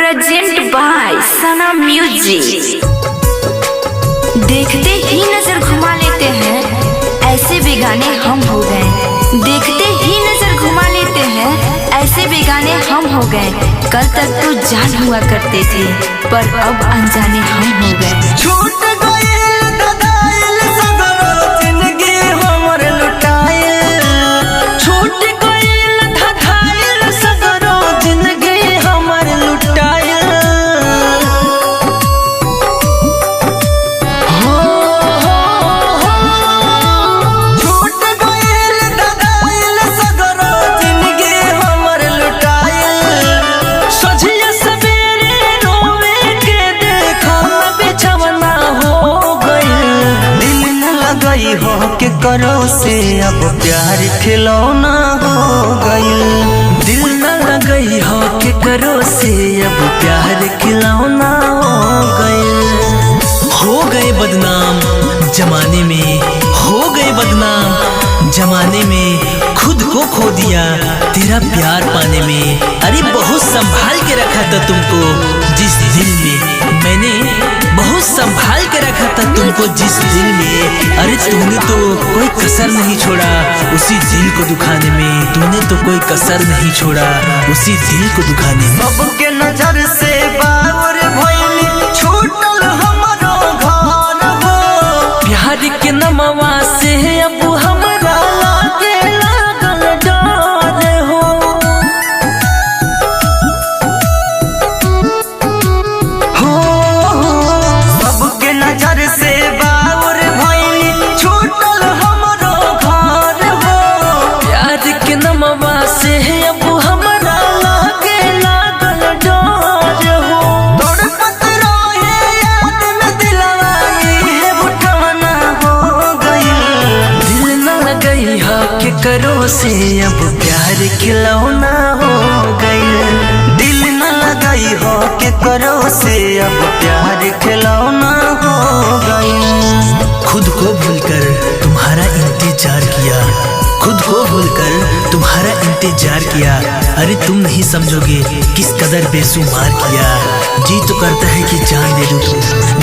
Present by Sana music. देखते ही नजर घुमा लेते हैं, ऐसे बेगाने हम हो गए। देखते ही नजर घुमा लेते हैं, ऐसे बेगाने हम हो गए। कल तक तो जान हुआ करते थे, पर अब अनजाने हम हो गए। छूट गइल ददाइल सगरो जिंदगी हमर लुटाइल। छूट गइल धधाइल सगरो जिंदगी हमर लुटाइल। हो हो हो, छूट गइल ददाइल सगरो जिंदगी हमर लुटाइल। सोझिया सवेरे रोवे के देखो बिछवना हो गइल। दिल न लगई हो के करो से अब प्यार खिलौना हो गइल। दिल न लगई हो के करो से अब प्यार खिलौना हो गइल। हो गए बदनाम जमाने में, हो गए बदनाम जमाने में, खुद को खो दिया तेरा प्यार पाने में। अरे बहुत संभाल के रखा था तुमको जिस दिल में, मैंने बहुत संभाल के रखा था तुमको जिस दिल में। अरे तूने तो कोई कसर नहीं छोड़ा उसी दिल को दुखाने में, तूने तो कोई कसर नहीं छोड़ा उसी दिल को दुखाने में। सबके नजर से बाउर भइली, छूटल हमरो घर हो। प्यार के नमवा से अब हमरा लागे लागल डर हो। हो, सबके नजर से बाउर भइली, छूटल हमरो घर हो। प्यार के नमवा से अब हमरा लागे लागल डर हो। तड़पत रहे याद में दिलवा इहे उठवना हो गइल। दिल न लगई हो के करो से अब प्यार खिलौना हो गइल। दिल न लगई हो के करो से अब प्यार खिलौना हो गइल। खुद को भूलकर तुम्हारा इंतजार किया, खुद को भूलकर तुम्हारा इंतजार किया। अरे तुम नहीं समझोगे किस कदर बेसुमार किया। जी तो करता है कि जान दे दूं तुम,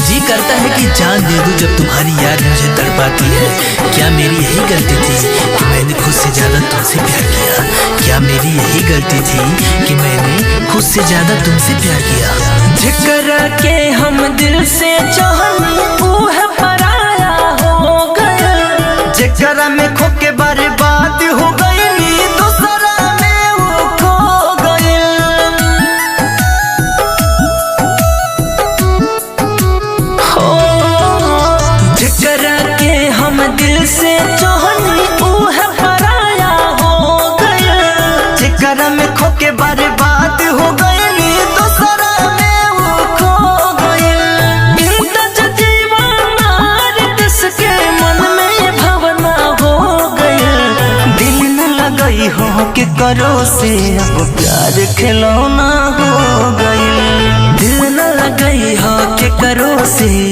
जी करता है कि जान दे दूं जब तुम्हारी याद मुझे तड़पाती है। क्या मेरी यही गलती थी कि मैंने खुद से ज्यादा तुमसे प्यार किया? क्या मेरी यही गलती थी कि मैंने खुद से ज्यादा तुमसे प्यार किया? जिक्र के हम दिल से चाहनी ऊह पराया हो गया। जिक्र में खो के बर्बाद हो गई, दूसरा में वो खो गई। हो, जिक्र के हम दिल से चाहनी ऊह पराया हो गया। जिक्र में खो के बर्बाद हो गई, दूसरा में वो खो गई। के मन में भावना हो गई। दिल न लगई हो के करो से अब प्यार खिलौना हो गई। दिल न लगई हो के करो से